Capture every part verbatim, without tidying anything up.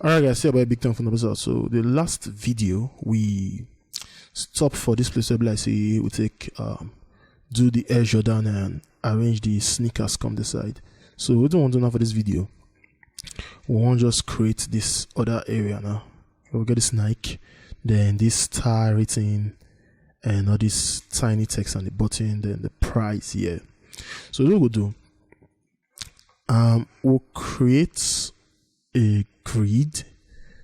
Alright, guys, see about big time for episode. So the last video we stop for this place where I say we take um do the Air Jordan and arrange the sneakers come the side. So we don't want to know for this video. We want just create this other area now. We'll get this Nike, then this star rating, and all this tiny text on the button, then the price here. So what we'll do, um, we'll create a grid.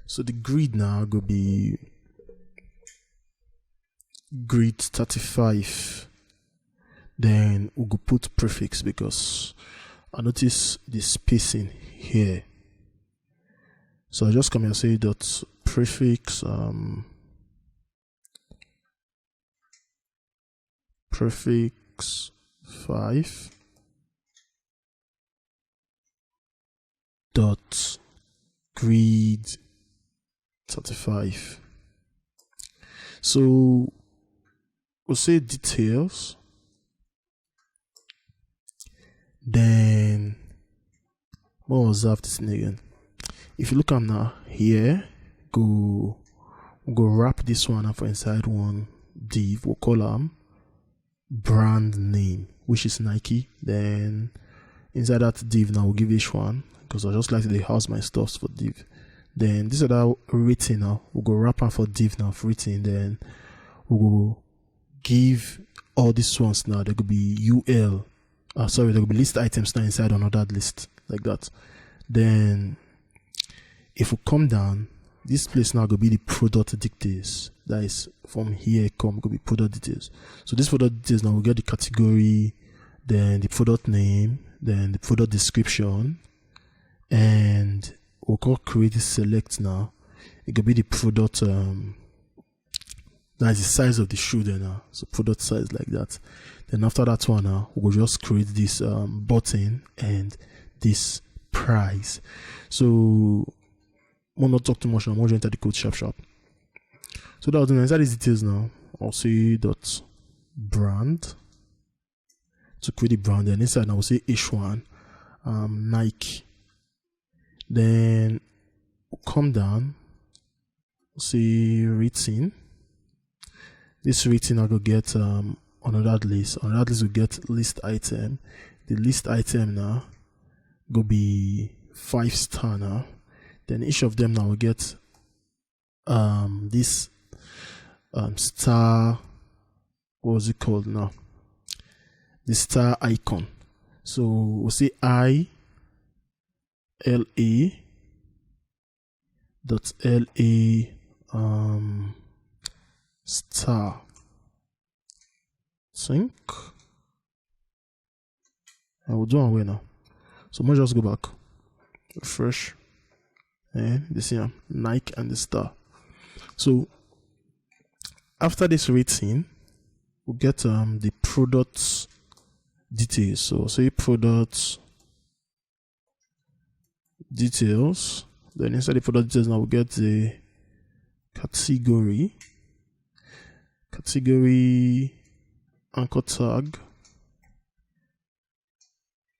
So the grid now go be grid thirty-five. Then we go put prefix because I notice the spacing here. So I just come and say dot prefix um prefix five dot grid thirty-five. So we'll say details. Then we'll observe this thing again. If you look at now here, go go wrap this one up for inside one div. We'll call them brand name, which is Nike. Then inside that div now we'll give each one because I just like to house my stuffs for div. Then this other rating now we'll go wrap up for div now for rating. Then we'll go give all these ones now. There could be U L. Uh, sorry, there could be list items now inside another list like that. Then if we come down, this place now could be the product details. That is from here come could be product details. So this product details now we get the category, then the product name, then the product description, and we'll call create select now. It could be the product um that's the size of the shoe there now. So product size like that. Then after that one now, we'll just create this um, button and this price. So we'll not talk too much now. We'll enter the code sharp sharp. So that was the inside these details now. I'll say dot brand to create the brand. Then inside now we'll say H one um, Nike. Then we'll come down, see rating. This rating I go get um another list. Another list will get list item. The list item now go be five star now. Then each of them now will get um this um star, what was it called now? The star icon. So we'll say I L A dot L A um star. Sync. I will do one way now. So let's just go back. Refresh. And this here, Nike and the star. So after this rating, we get um the product details. So say product details. Then inside the product details now we get the category, category anchor tag,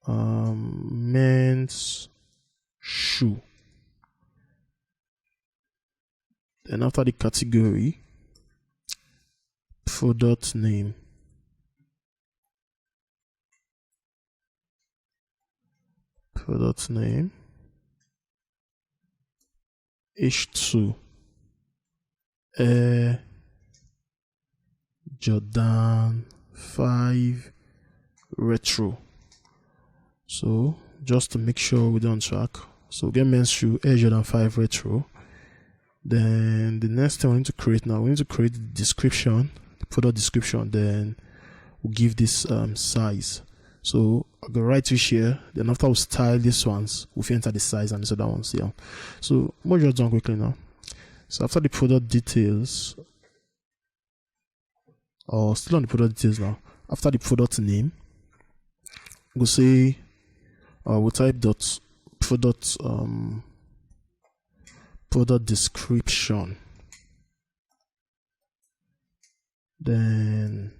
um, men's shoe. Then after the category, product name. Product name H two Air Jordan five Retro. So just to make sure we don't track. So get men's shoe Air Jordan five Retro. Then the next thing we need to create now, we need to create the description, the product description. Then we'll give this um, size. So I'll go right to here. Then after we style these ones, we'll enter the size and this other ones here. So we'll just done quickly now. So after the product details, or still on the product details now. After the product name, we'll say uh, we'll type dot product um product description. Then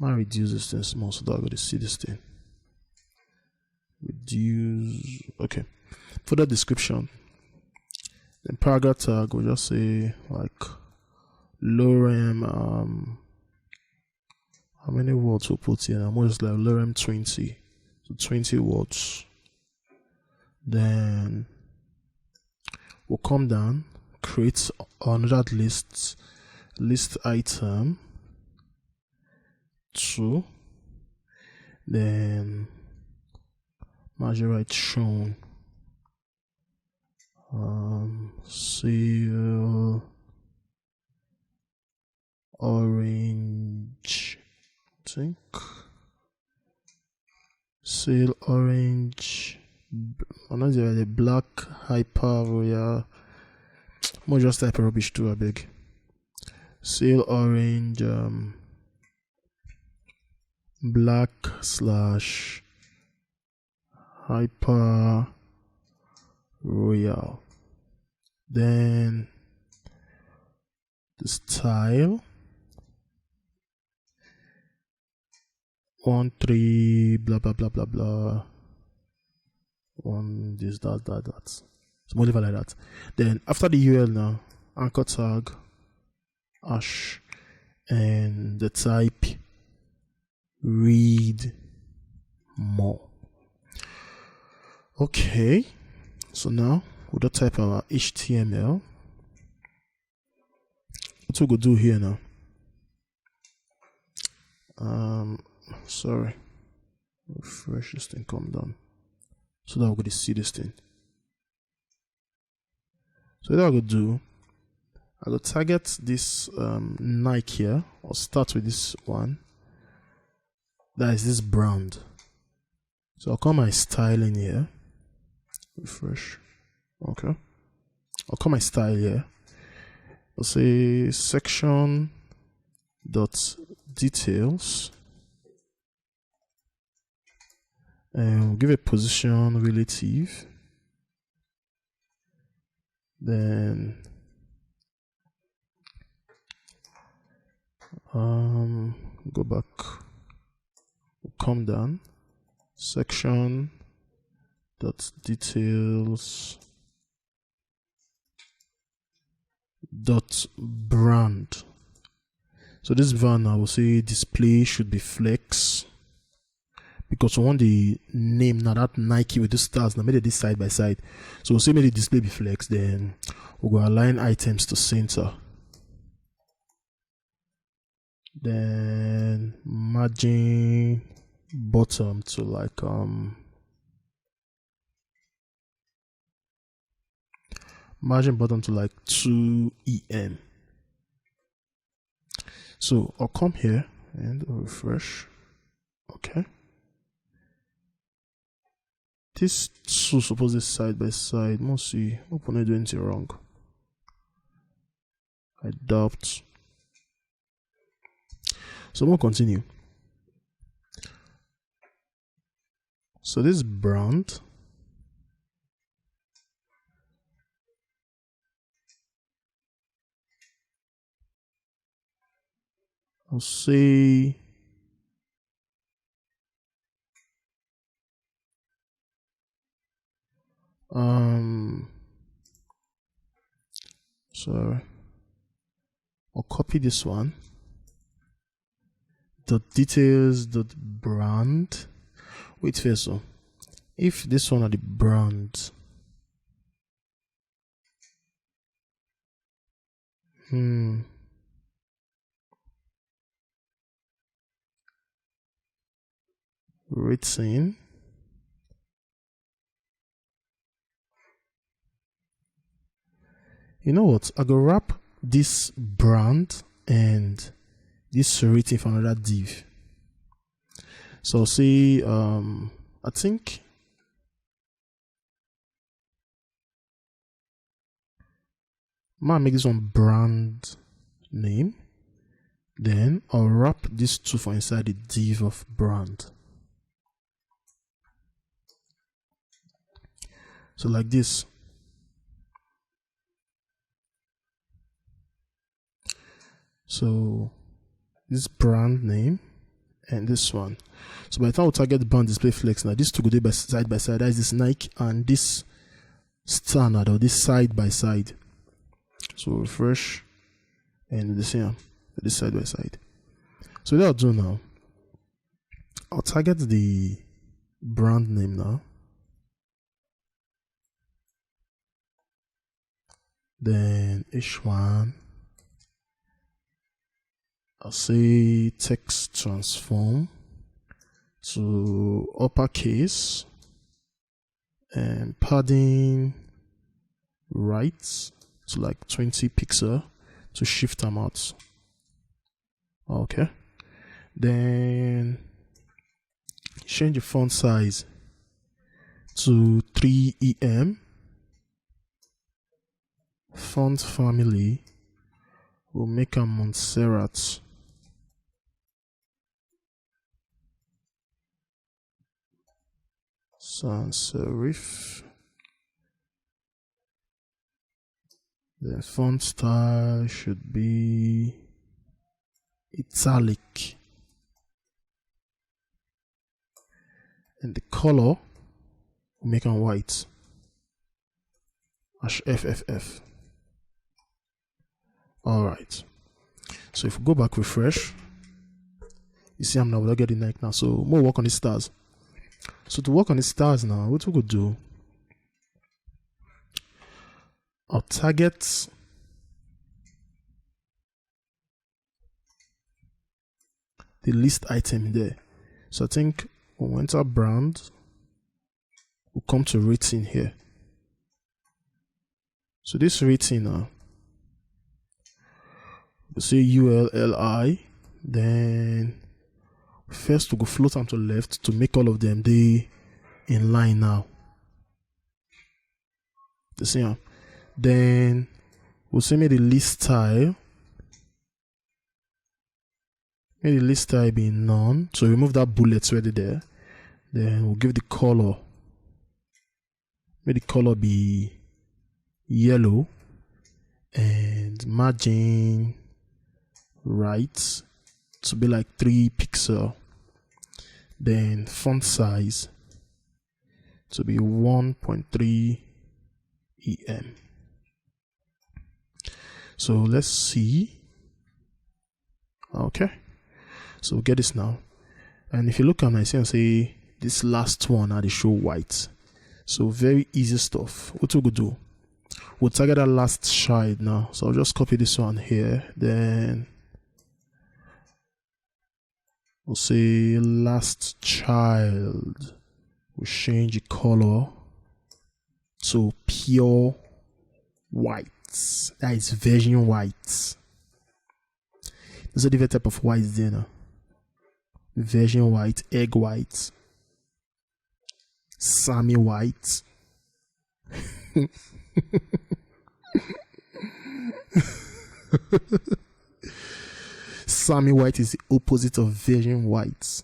I reduce this thing small so that I go to see this thing. Reduce, okay. Product description. Then paragraph tag, we'll just say like lorem. Um, how many words we put here? I'm just like lorem twenty, so twenty words. Then we'll come down, create another list, list item two, then margin right shown. Um, seal orange, I think. Seal orange. I'm not the black hyper royal. More just type rubbish too, I beg. Seal orange, um, black slash hyper royal. Then the style, one three blah blah blah blah blah, one this, that, that, that. So more like that. Then after the U L now, anchor tag, hash, and the type, read more. Okay, so now we'll just type our H T M L. What we go do here now? Um, sorry, refresh this thing, come down, so that we go to see this thing. So what I go do, I go target this, um, Nike here, or start with this one. That is this brand. So I'll come my styling here. Refresh. Okay. I'll come my style here. I'll say section dot details. And we'll give a position relative. Then, um, go back, come down, section dot details dot brand. So this brand, I will say display should be flex, because we want the name now, that Nike with the stars, now make it this side by side. So we'll say make the display be flex, then we'll go align items to center. Then margin bottom to like, um, margin bottom to like two E M. So I'll come here and refresh. Okay. This two supposed to side by side. Must see, open it, do anything wrong. I doubt. So we'll continue. So this brand, I'll say, um, sorry, I'll copy this one. Dot details dot brand. Wait first, so if this one are the brand, hmm, written. You know what? I go wrap this brand and this rating for another div. So see, um, I think man make this one brand name. Then I'll wrap this two for inside the div of brand. So like this. So this brand name and this one. So by the time we target the brand display flex now, these two go dey by side by side. That is this Nike and this star now, they'll be side by side. So refresh, and you see am, this side by side. So what I'll do now, I'll target the brand name now. Then H one, I'll say text transform to uppercase and padding right to like twenty pixel to shift them out. Okay. Then change the font size to three E M. Font family, we'll make a Montserrat. Sans serif. The font style should be italic. And the color, we'll make it white. H F F F. All right. So if we go back, refresh, you see I'm now get the neck now. So more work on the stars. So to work on the stars now, what we could do? I'll target the list item there. So I think we'll enter brand. We'll come to rating here. So this rating now, we'll say U L L I. Then first we go float them to left to make all of them they in line now. You see am? Then we'll say make the list style, make the list style be none. So remove that bullet right there. Then we'll give the color. Make the color be yellow and margin right to be like three pixel. Then font size to be one point three E M. So let's see. Okay. So we get this now. And if you look at my, see and say this last one, I dey show white. So very easy stuff. What we go do? We'll target that last child now. So I'll just copy this one here. Then we'll say last child. We'll change the color to pure white. That is virgin white. There's a different type of white there now. Virgin white, egg white, Sammy white. Sammy white is the opposite of virgin white.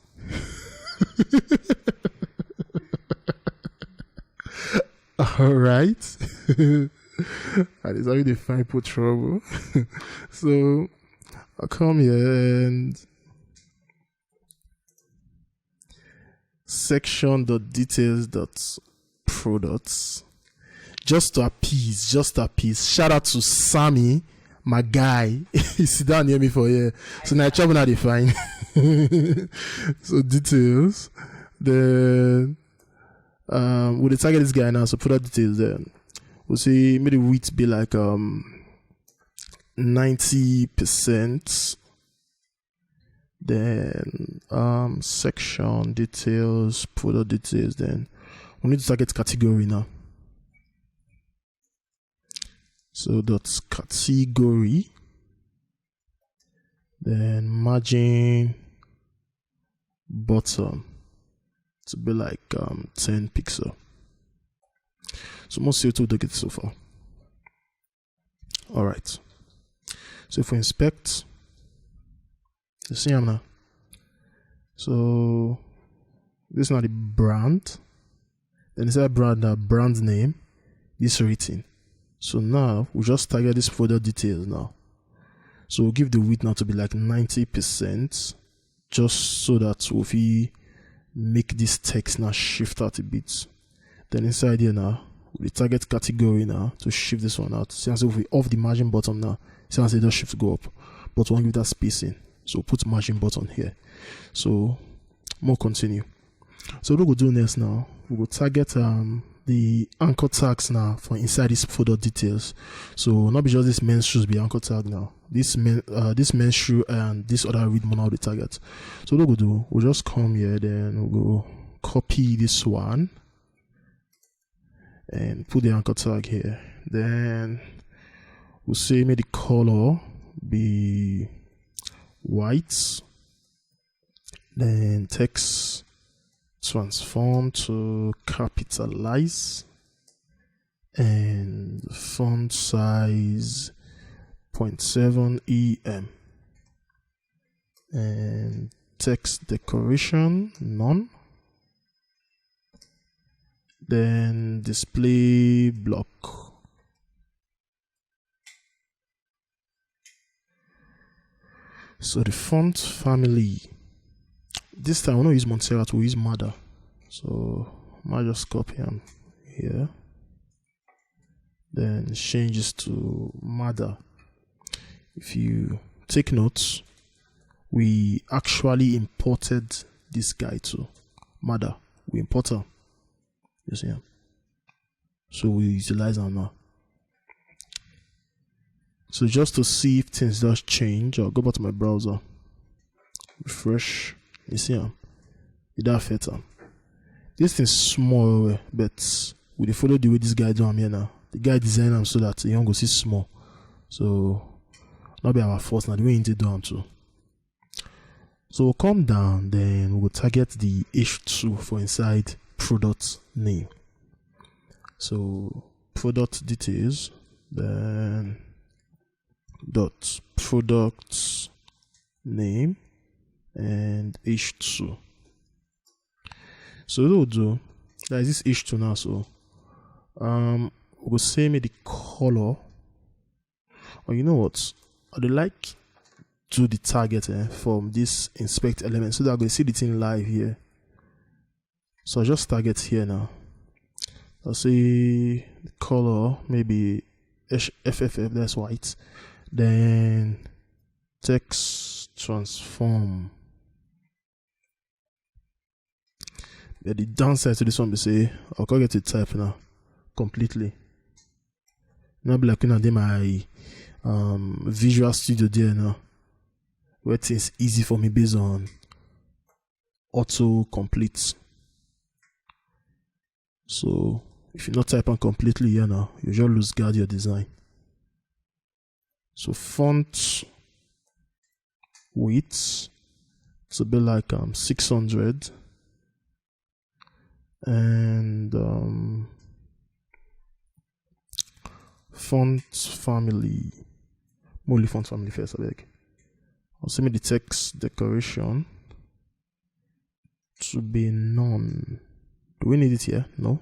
All right. And it's how you define put trouble. So I'll come here and section dot details dot products. Just to appease, just to appease. Shout out to Sammy, my guy. He sit down near me for here. So now trouble now define. So details. Then um we dey target this guy now. So product details then. We'll say maybe width be like um ninety percent. Then um section details, product details. Then we need to target category now. So that's category. Then margin bottom to be like um ten pixel. So most C O two do get so far. All right. So if we inspect, you see am now. So this is not the brand. Then inside brand now, brand name, this rating. So now we just target this product details now. So we'll give the width now to be like ninety percent, just so that we fit make this text now shift out a bit. Then inside here now, We target category now to shift this one out. See as if we off the margin button now. See as it just shift go up. But we wan give that spacing. So put margin button here. So more continue. So what we go do next now? We go target um the anchor tags now for inside this product details. So not be just this men's shoes be anchor tag now. This men uh this men's shoe and this other read more now the target. So what we go do? We'll just come here, then we'll go copy this one and put the anchor tag here. Then we'll say make the color be white. Then text transform to capitalize and font size zero point seven E M and text decoration none. Then display block. So the font family. This time we no use Montserrat, we use Mada. So I just copy am here. Then change this to Mada. If you take notes, we actually imported this guy to Mada. We import am. You see am? So we utilize am now. So just to see if things just change, I'll go back to my browser, refresh. You see am? It don affect am. This thing small well well, but we dey follow the way this guy do am here now. The guy design am so that e no go see small. So no be our fault, na the way he take do am too. So we'll come down, then we'll target the H two for inside product name. So product details, then dot product name and H two. So what we'll do, that is this H two now. So um we'll say make the color, or you know what? I dey like do the target eh, from this inspect element so that I go see the thing live here. So I just target here now. I'll say the color maybe H- F F F, that's white. Then text transform. But the downside to this one be say I can't get it type now completely. Not be like you know, dey my um Visual Studio there now, where things easy for me based on auto complete. So if you no type am completely here now, you just lose guard your design. So font width to be like um six hundred, and um font family, only font family first, I beg. I'll send me the text decoration to be none. Do we need it here? No.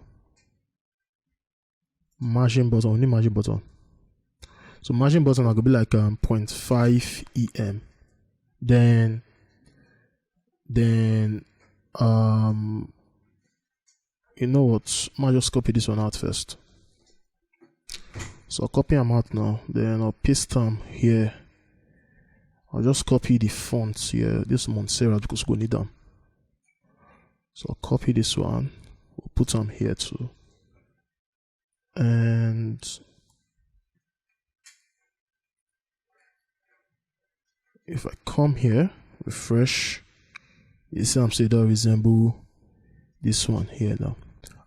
Margin button, we need margin button. So margin button are gonna be like um zero point five E M. Then then um you know what? I'll just copy this one out first. So I'll copy them out now. Then I'll paste them here. I'll just copy the fonts here. This Montserrat because we need them. So I'll copy this one. We'll put them here too. And if I come here, refresh, you see I'm say that resemble this one here now.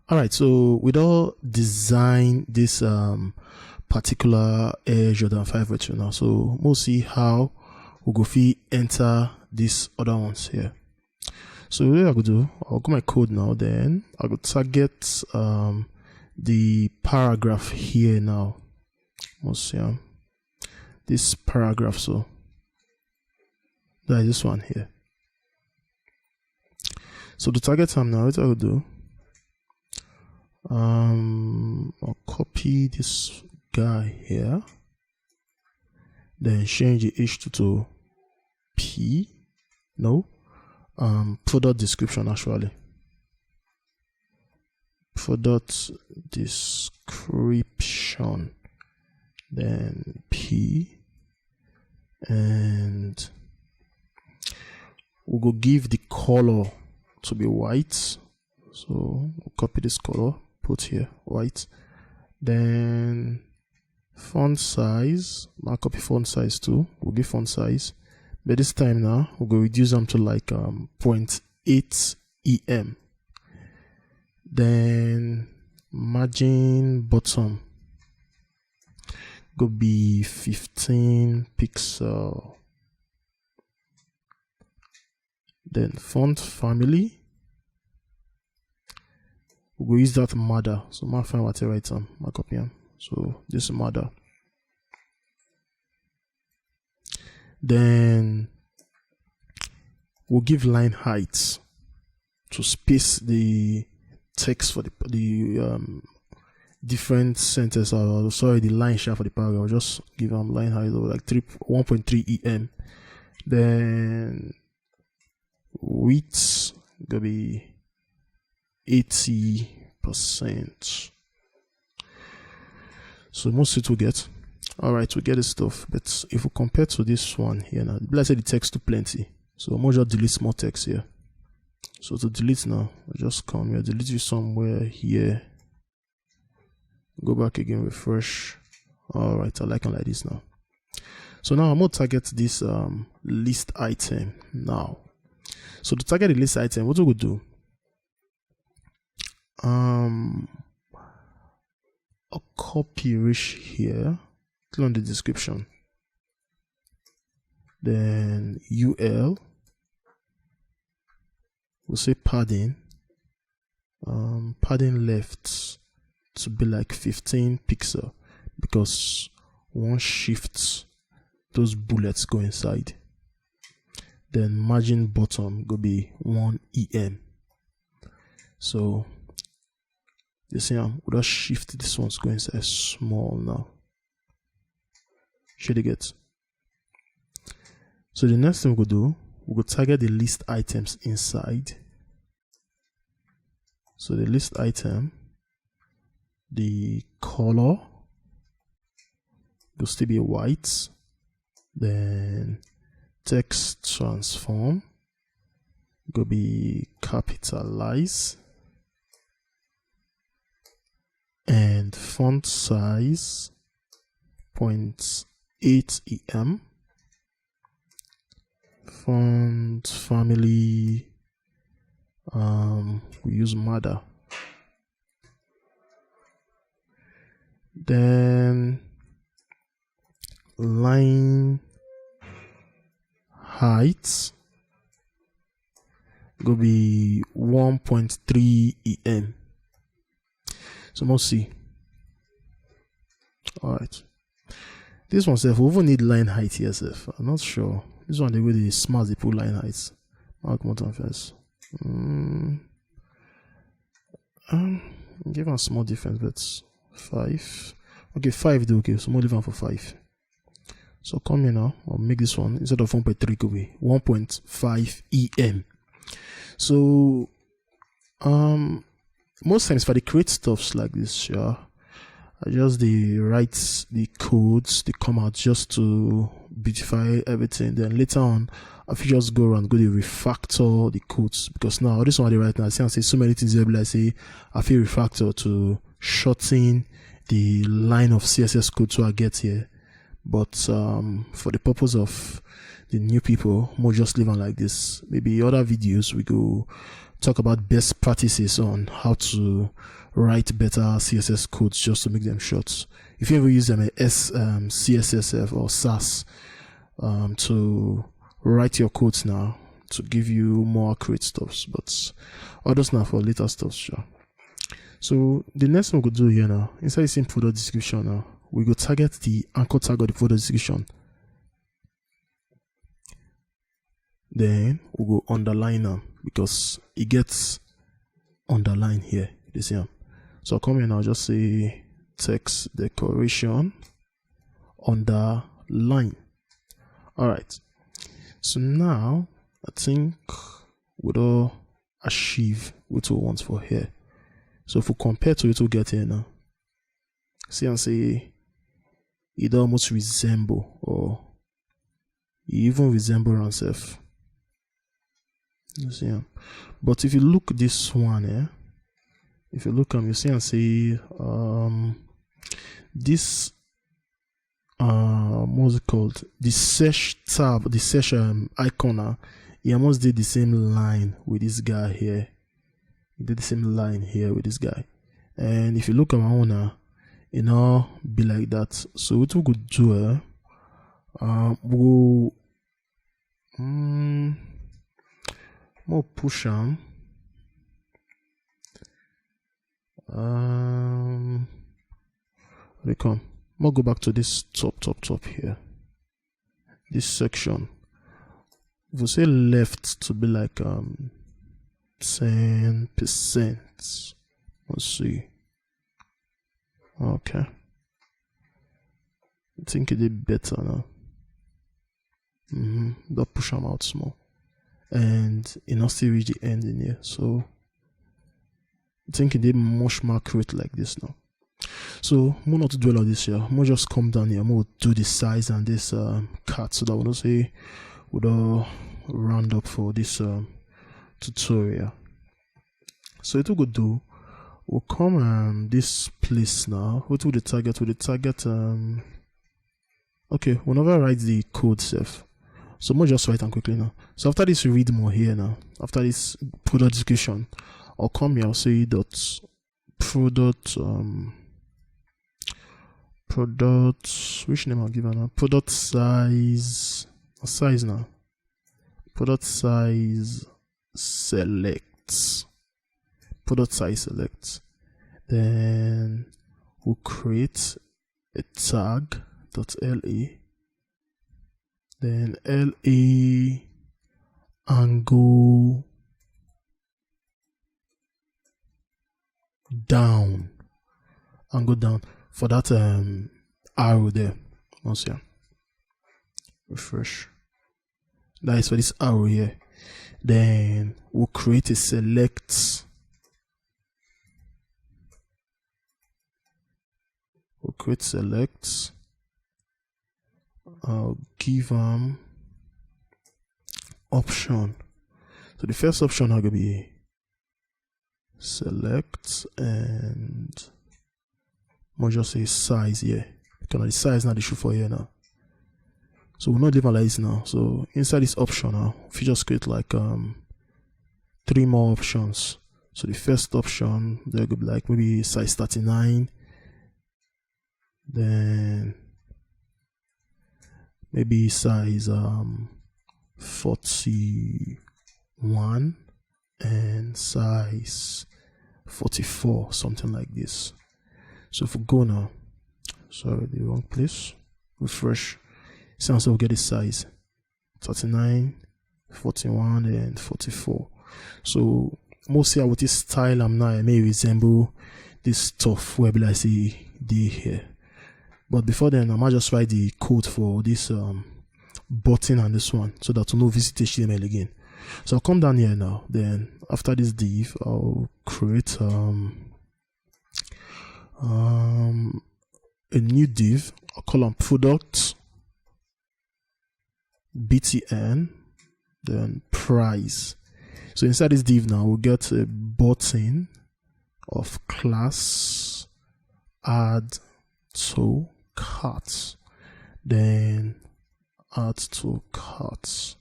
All right, so we don design this um particular Air Jordan five Retro now. So we'll see how we go fit enter these other ones here. So what I go do, I'll go my code now. Then I go target um the paragraph here now. We'll see um, this paragraph. So that is this one here. So to target them now, what I will do, um, I'll copy this guy here, then change the H two to P. No, um, product description actually. for dot description, then P, and we go give the color to be white. So we'll copy this color, put here white. Then font size, mark up font size too. We'll give font size, but this time now we'll go reduce them to like um, zero point eight E M. Then margin bottom go be fifteen pixel. Then font family, we go use that mother. So ma find what I write am, ma copy am. So this mother. Then we'll give line height to space the text for the the um, different sentence, or sorry, the line sha for the paragraph. I'll just give them line height of like three, one point three E M. Then width gonna be eighty percent. So most it will get. All right, we get this stuff. But if we compare to this one here now, let's say the text too plenty. So I'm gonna just delete small text here. So to delete now, I just come here, delete you somewhere here. Go back again, refresh. All right, I like it like this now. So now I'm gonna target this um, list item now. So to target the list item, what we go do? Um, a copy reach here. Click on the description. Then U L. We'll say padding. Um, padding left to be like fifteen pixel because one shift, those bullets go inside. Then margin bottom go be one E M. So you see, um, we'll just shift this one's go inside small now. Should you get? So the next thing we go do, we go target the list items inside. So the list item, the color go still be white. Then text transform go be capitalize, and font size zero point eight E M. Font family, um, we use mother. Then line height go be one point three E M. So let's see. All right. This one sef, we even need line height here sef. I'm not sure. This one, the way they smart, they put line heights. Mark bottom first. Mm. Um, give a small difference, but five. Okay, five do okay. So we'll leave one for five. So come here now. I'll make this one instead of one point three could be one point five E M. So um most times for the create stuffs like this, yeah, I just the write the codes, they come out just to beautify everything. Then later on, I fit just go around, go the refactor the codes, because now this one I dey write now, I see am say so many things there be like say I fit refactor to shorten the line of C S S code so I get here. But um, for the purpose of the new people, we'll just leave on like this. Maybe other videos we go talk about best practices on how to write better C S S codes just to make them short. If you ever use them as um, C S S F or Sass um, to write your codes now to give you more accurate stuffs, but others now for later stuff, sure. So the next thing we go do here now, inside the same product description now, we go target the anchor tag of the product description. Then we go underline them because it gets underline here. You see them. So I'll come here now, just say text decoration underline. All right. So now I think we don't achieve what we want for here. So if we compare to it, we get here now. See and say it almost resemble, or e even resemble am sef. You see am? But if you look this one, eh? If you look am, you see and say um this uh what's it called? The search tab, the search um, icon, uh, e almost did the same line with this guy here. He did the same line here with this guy. And if you look at my own, uh, e no be like that. So what we could do, uh, uh, we'll um, more push am. Um, they come. More go back to this top, top, top here. This section. If we say left to be like um ten percent. Let's see. Okay. I think it did better now. Mm-hmm. Don't push them out small. And it not still reach the end in here. So I think it did much more accurate like this now. So more not to dwell on this here. More just come down here. More do the size and this um, cut so that we don't say we don't round up for this um, tutorial. So it will go do. We'll come um, this place now. What will the target? Will the target um okay, we'll never write the code self. So we'll just write them quickly now. So after this read more here now, after this product description, I'll come here, I'll say dot product um product, which name I'll give her now? Product size, size now. Product size select. Product size select. Then we'll create a tag dot L E. Then L E and go down. And go down for that um arrow there. Once here. Refresh. That is for this arrow here. Then we'll create a select. We'll create select. I'll give them option. So the first option are gonna be select and we'll just say size here. Because the size not the issue for here now. So we'll not leave it like this now. So inside this option now, if you just create like um three more options. So the first option there could be like maybe size thirty-nine, then maybe size um forty-one and size forty-four, something like this. So if we go now, sorry, the wrong place. Refresh. See and so we get the size thirty-nine, forty-one, and forty-four. So mostly I would just style am now. It may resemble this stuff where be like see the here. But before then, I might just write the code for this um button and this one so that we no visit H T M L again. So I'll come down here now. Then after this div, I'll create um um a new div. I'll call them product B T N, then price. So inside this div now, we'll get a button of class add to cart, then add to cart.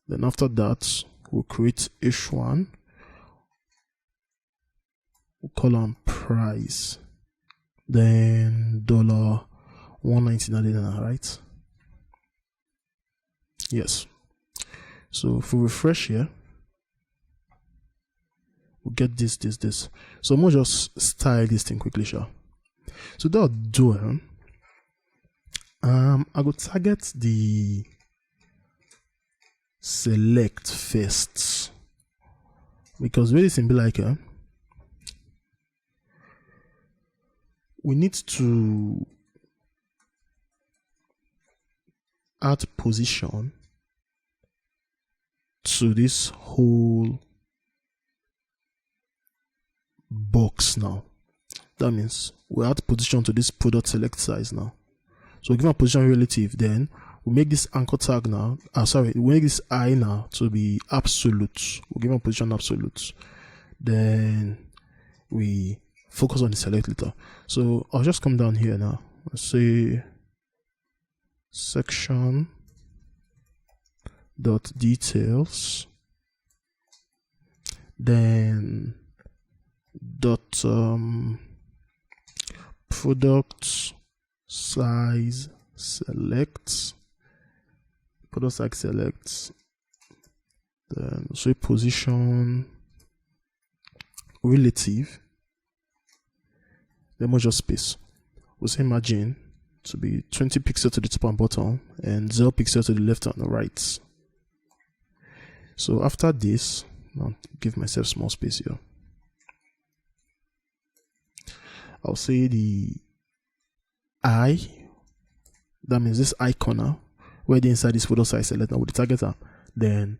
Then after that, we'll create H one. We'll call on price. Then dollar one ninety-nine, right? Yes. So if we refresh here, we get this, this, this. So I'm gonna just style this thing quickly, sure. So that do um, um I go target the select first because really simple like uh, we need to add position to this whole box now. That means we add position to this product select size now. So we give a position relative, then we make this anchor tag now. Uh, sorry, we make this I now to be absolute. We give a position absolute. Then we focus on the select later. So I'll just come down here now. Let's say section dot details, then dot um, product size select, product size select, then say position relative, then measure space. We'll say margin to be twenty pixel to the top and bottom and zero pixel to the left and the right. So after this, I'll give myself small space here. I'll say the I, that means this icon now, where the inside this photo size select now with the target arm, then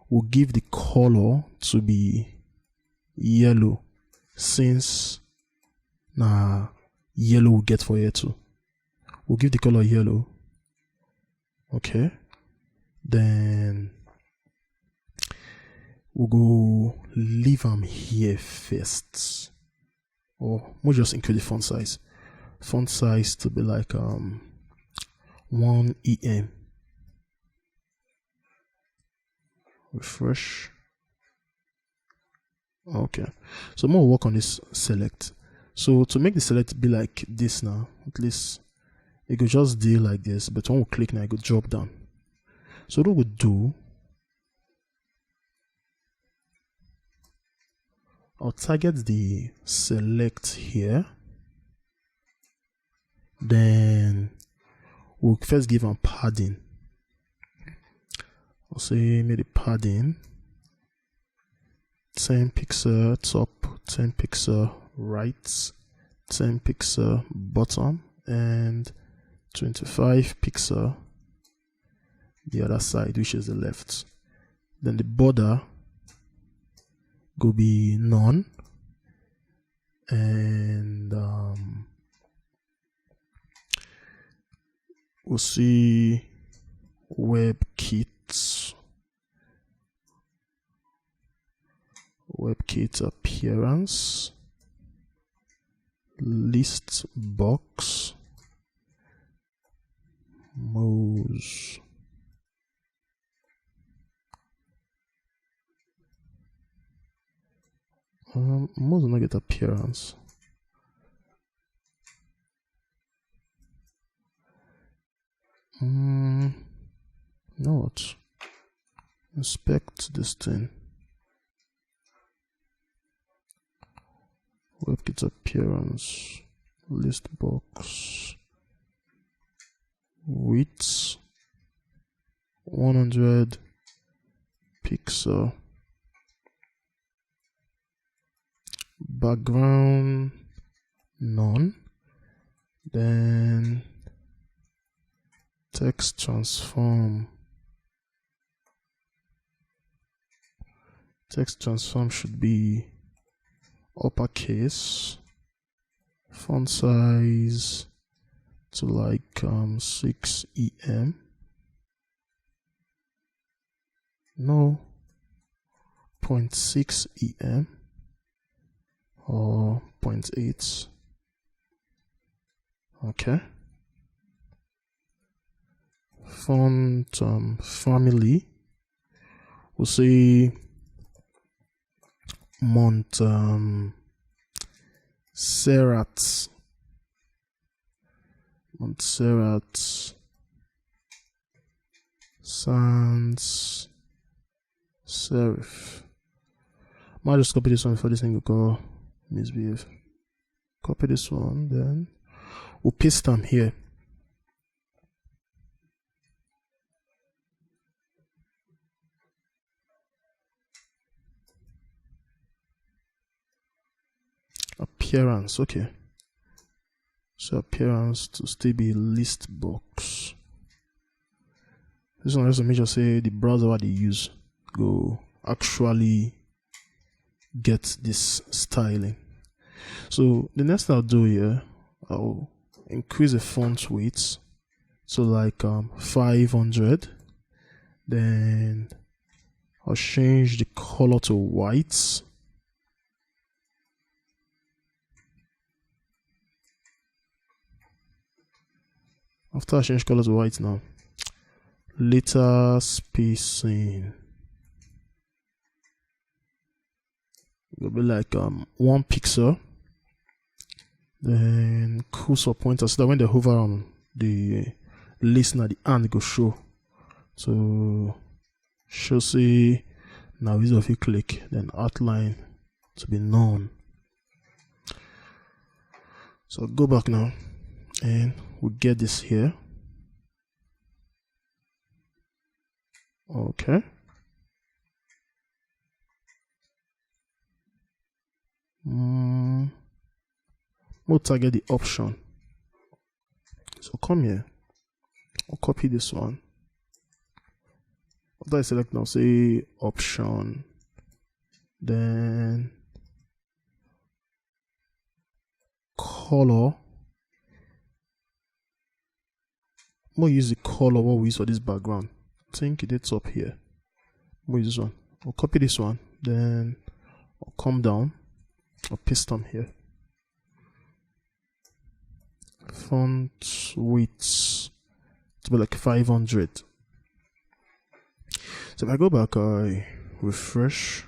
we'll give the color to be yellow, since now yellow we get for here too. We'll give the color yellow. Okay. Then we'll go leave them here first. Or we'll just increase the font size. Font size to be like um one E M. Refresh. Okay. So I'm gonna work on this select. So to make the select be like this now, at least it could just be like this, but when we click now, it could drop down. So what we do, I'll target the select here. Then we'll first give a padding. I'll say maybe padding ten pixel top, ten pixel right, ten pixel bottom, and twenty-five pixel the other side, which is the left. Then the border go be none, and um, we'll see web kits, web kit appearance, list box, mouse. Um, mouse not get appearance. Mm, no, what? Inspect this thing. WebKit appearance, list box, width one hundred pixel, background none, then text transform. Text transform should be uppercase, font size to like um, six E M. No, zero point six E M or zero point eight. Okay. Font um, family, we'll say Mont um, Serrat. Montserrat Sans Serif. Might just copy this one for this thing we call misbehave. Copy this one, then we'll paste them here. Appearance, okay. So appearance to still be list box. This one also make sure say the browser what they use go actually get this styling. So the next thing I'll do here, I'll increase the font weight to like um, five hundred. Then I'll change the color to white. After I change color to white now, letter spacing will be like um, one pixel. Then cursor pointer, so that when they hover on the list now, the hand go show. So show say now is of you click, then outline to be none. So go back now, and we get this here. Okay. Mm. We'll target the option. So come here. I'll copy this one. After I select now, say option, then color. I'm gonna use the color what we use for this background. I think it is up here. I'm gonna use this one. I'll copy this one, then I'll come down. I'll paste them here. Font weight to be like five hundred. So if I go back, I refresh,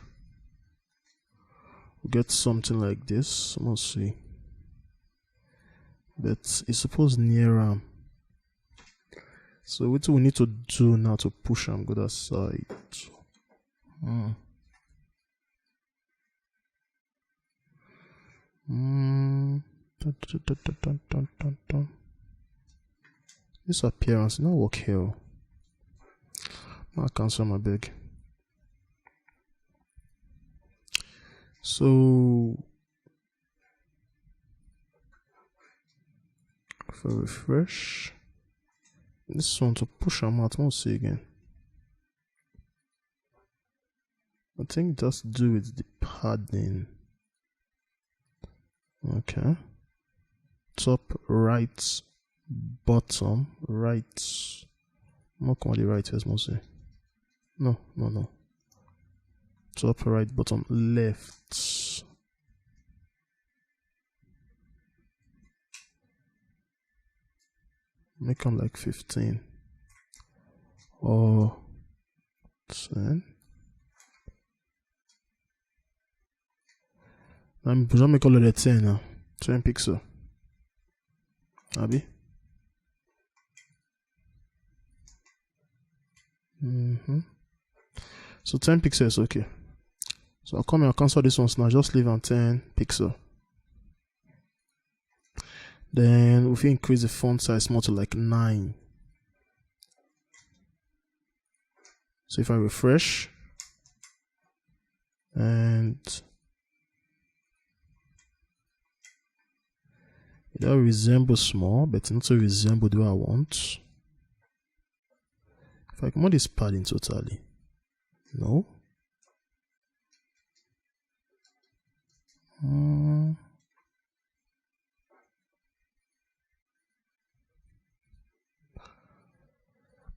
we get something like this. Let's see. But it's supposed near am. So what we need to do now to push am go that side? Hmm. Mm. Dun, dun, dun. This appearance no work here. I cancel my beg. So if I refresh this one to push am out, I won't see again. I think just do with the padding. Okay. Top right, bottom right. More come on the right first, mostly. No, no, no. Top right, bottom left. Make them like fifteen or ten. Let me just make all of the ten now. Ten pixel. Abi? Mm-hmm. So ten pixels, okay. So I'll come here, I'll cancel this one now. Just leave on ten pixel. Then if we increase the font size more to like nine. So if I refresh, and it does resemble small, but not to resemble the way I want. If I want this padding totally, no. Mm.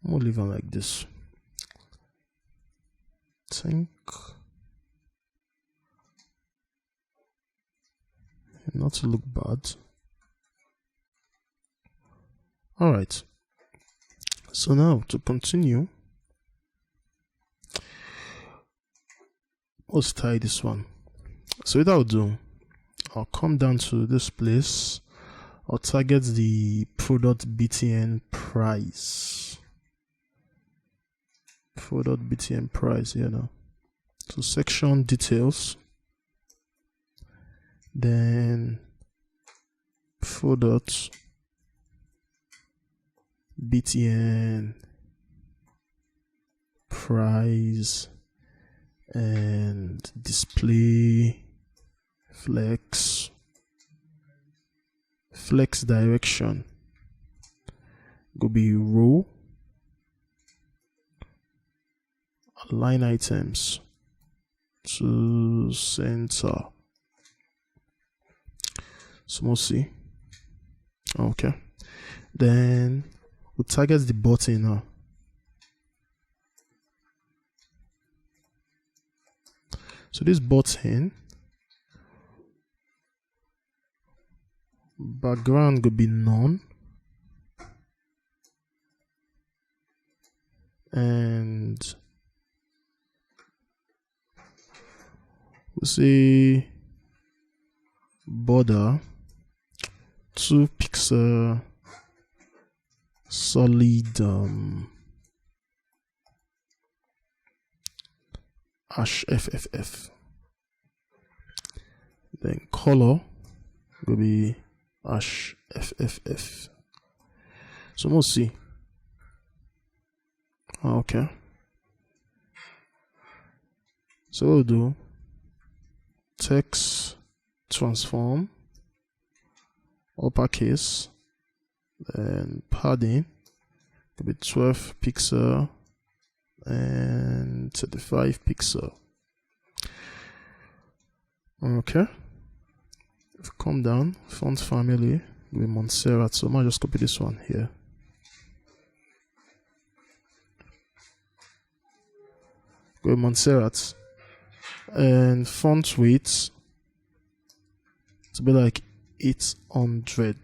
I'm gonna leave them like this. Think not to look bad. All right. So now to continue, let's tie this one. So what I'll do, I'll come down to this place. I'll target the product B T N price. Product B T N price here now. So section details. Then product B T N price and display flex flex direction go be row, align items to center. So we'll see. Okay. Then we target the button now. So this button background could be none. And we say border two pixel solid um, ash F F F. Then color will be ash F F F. So we'll see. Okay. So we'll do text transform uppercase, then padding will be twelve pixel and thirty-five pixel. Okay. Come down, font family with Montserrat. So I might just copy this one here. Go Montserrat and font weight to be like eight hundred.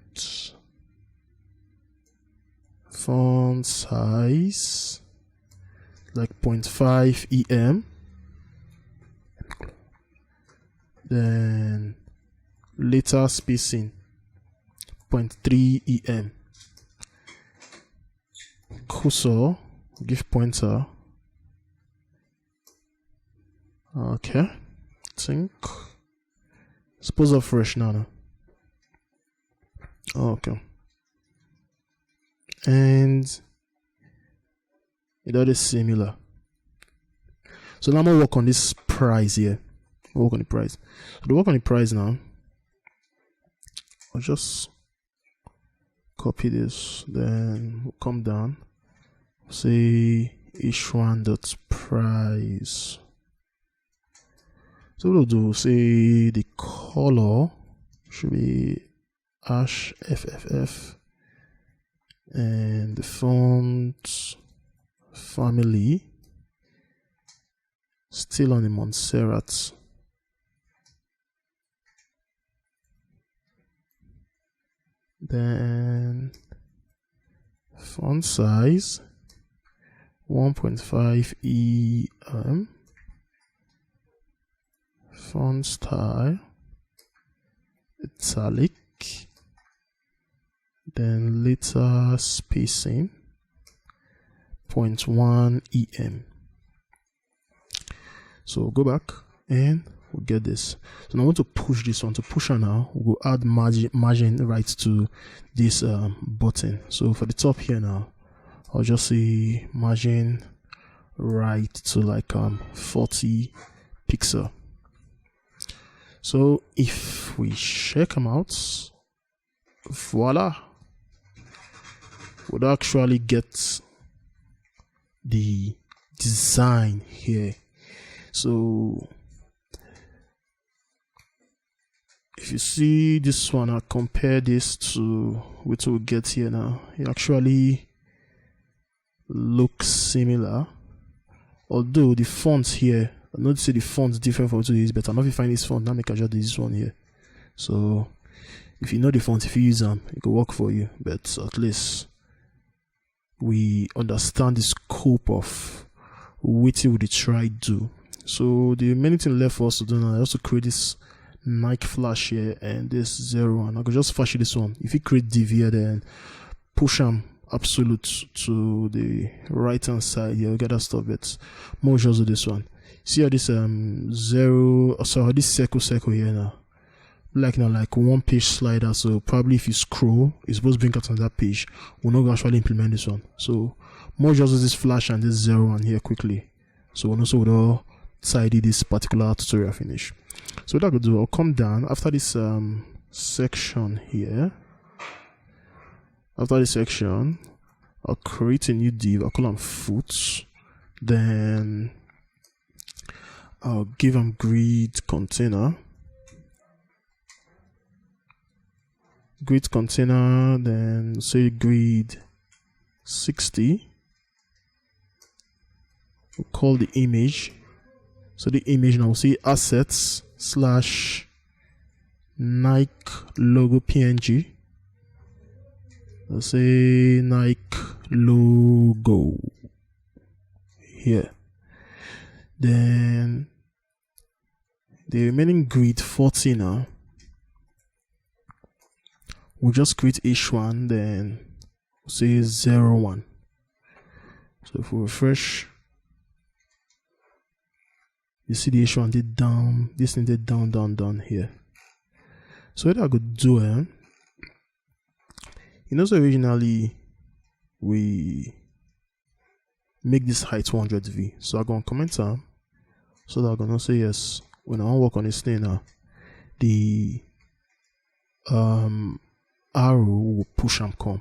Font size like zero point five E M. Then letter spacing zero point three E M. Cursor, give pointer. Okay, think. Suppose of fresh now. Okay. And it is similar. So now I'm gonna work on this price here. Work on the price. So to work on the price now, I'll just copy this, then we'll come down, say h one dot price. So we'll do say the color should be ash F F F and the font family still on the Montserrat. Then font size one point five E M. Font style italic. Then letter spacing zero point one E M. So go back and we'll get this. So now I want to push this one. To push her now, we'll add margin, margin right to this um, button. So for the top here now, I'll just say margin right to like um forty pixel. So if we check them out, voila, would actually get the design here. So if you see this one, I compare this to what we get here now. It actually looks similar, although the font here, I know say the font different from what we use, but I know if you find this font now, make I just do this one here. So if you know the font, if you use them, it could work for you. But at least we understand the scope of what we dey try do. So the main thing left for us to do now is to create this Nike Flash here and this zero, and I could just flash this one. If you create div here, then push them absolute to the right hand side here, we get that stuff. But more just do this one. See how this um zero, oh, sorry, this circle circle here now. Like now, like one page slider. So probably if you scroll, it's supposed to bring out another page. We're not gonna actually implement this one. So more just do this flash and this zero one here quickly. So we'll also will tidy this particular tutorial finish. So what I could do, I'll come down after this um section here. After this section, I'll create a new div. I'll call them foot. Then I'll give them grid container. grid container, then say grid sixty. We'll call the image. So the image now, we'll say assets slash Nike logo P N G. I'll say Nike logo here. Then the remaining grid forty now, we'll just create H one, then we'll say zero one. So if we refresh, you see the H one did down, this thing did down, down, down here. So what I could do, eh? You know, so originally we make this height one hundred V. So I go and comment am. So that I gonna say yes. When I want work on this thing now, the um arrow will push and come.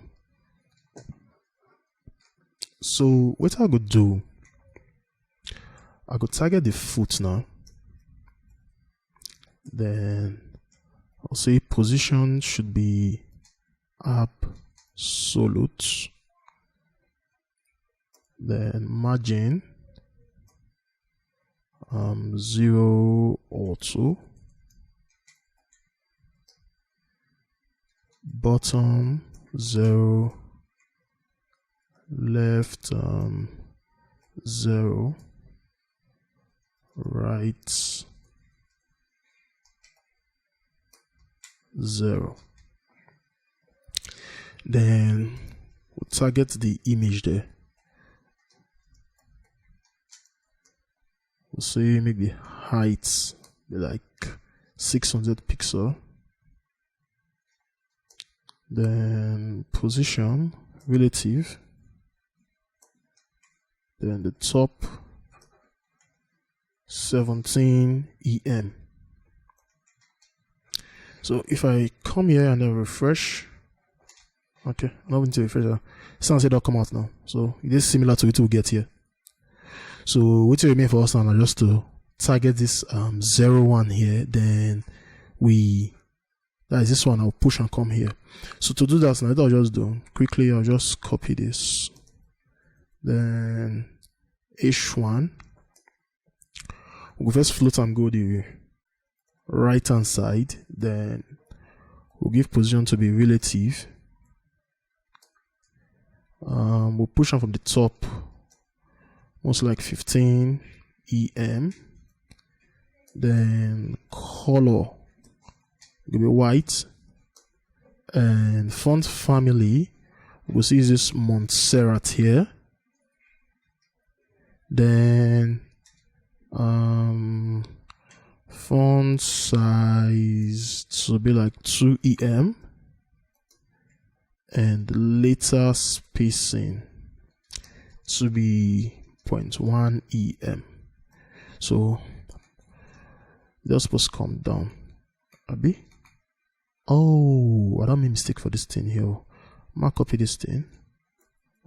So what I go do, I go target the foot now. Then I'll say position should be absolute. Then margin, um, zero or two. Bottom, zero. Left, um, zero. Right, zero. Then we'll target the image there. We'll say make the height be like six hundred pixel. Then position, relative. Then the top, seventeen E M. So if I come here and then refresh, okay, I'm not going to refresh that. Sounds like it don't come out now. So it is similar to it we get here. So what remain for us now is just to target this um zero one here. Then we, that is this one, I'll push and come here. So to do that now, what I'll just do quickly, I'll just copy this. Then H one. We'll first float and go the right hand side. Then we'll give position to be relative. Um, we'll push on from the top, most like fifteen E M. Then color will be white. And font family, we'll see this Montserrat here. Then um, font size to be like two E M. And letter spacing to be zero point one E M. So that's supposed to come down. Abi? Oh, I don't make mistake for this thing here. Ma copy this thing.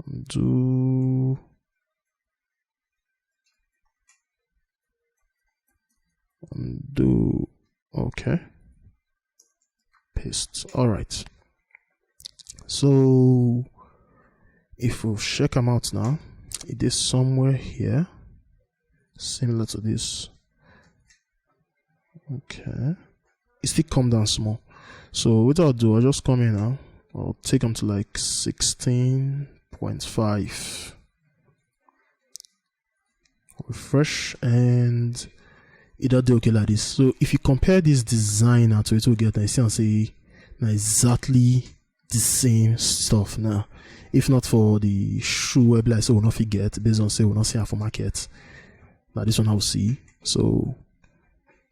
Undo. Undo. Okay. Paste. All right. So if we check them out now, it is somewhere here, similar to this. Okay. It still come down small. So what I'll do, I'll just come in now. I'll take them to like sixteen point five. Refresh and it don't do okay like this. So if you compare this design now to it we get, I see and say now exactly the same stuff now. If not for the shoe web, like, so we'll not forget based on say we'll not see am for market. Now this one I'll see. So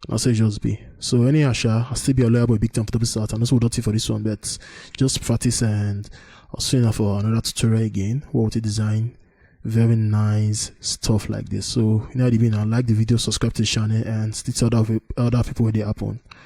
I'll say just be. So anyhow sha, I still be a lawyer boy, big time for the start. And also we'll not see for this one, but just practice and I'll see you now for another tutorial again. What to design very nice stuff like this. So you know, if you like the video, subscribe to the channel and still tell other, other people where they happen.